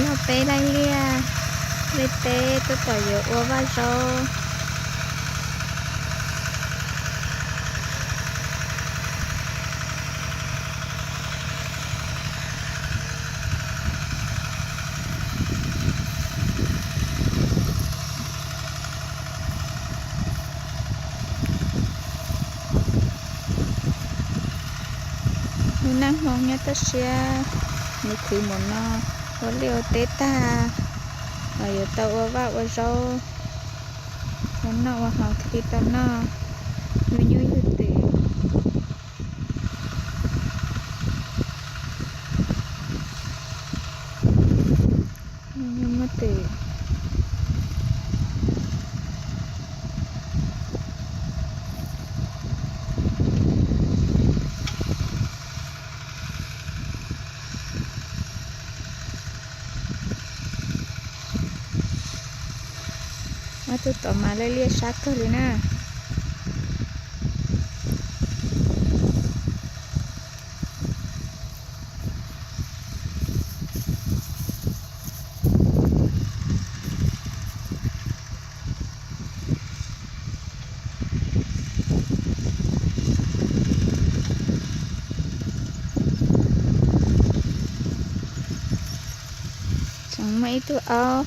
Yog peb laij liaj, laij teb tuaj tom yuav ua vaj zaub. Lub neej Hmoob nyob toj siab, nws khwv mus no ua liaj ua teb tag los yuav tau ua vaj ua zaub, ua noj ua haus thiaj li tau noj, yug nyuj yug twm. Yug nyuj muaj twm. Ob tug tod mas laij liaj sab kawg li na. Tseem muaj ib tug aub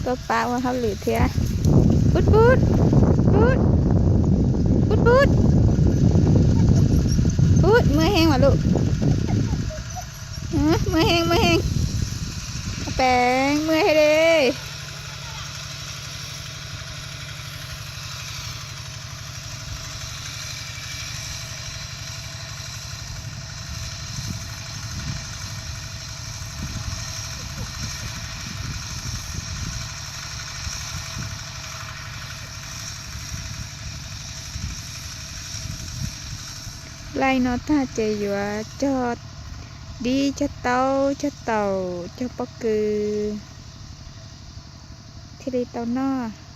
tuaj pab ua hauj lwm thiab. Pub pub, pub, pub pub, pub, muaj heev mas lus. Muaj heev, muaj heev. Peev, muaj heev li. Laij no tag ces yuav cog dib, cog taub, cog taum, cog pob kws thiaj li tau noj.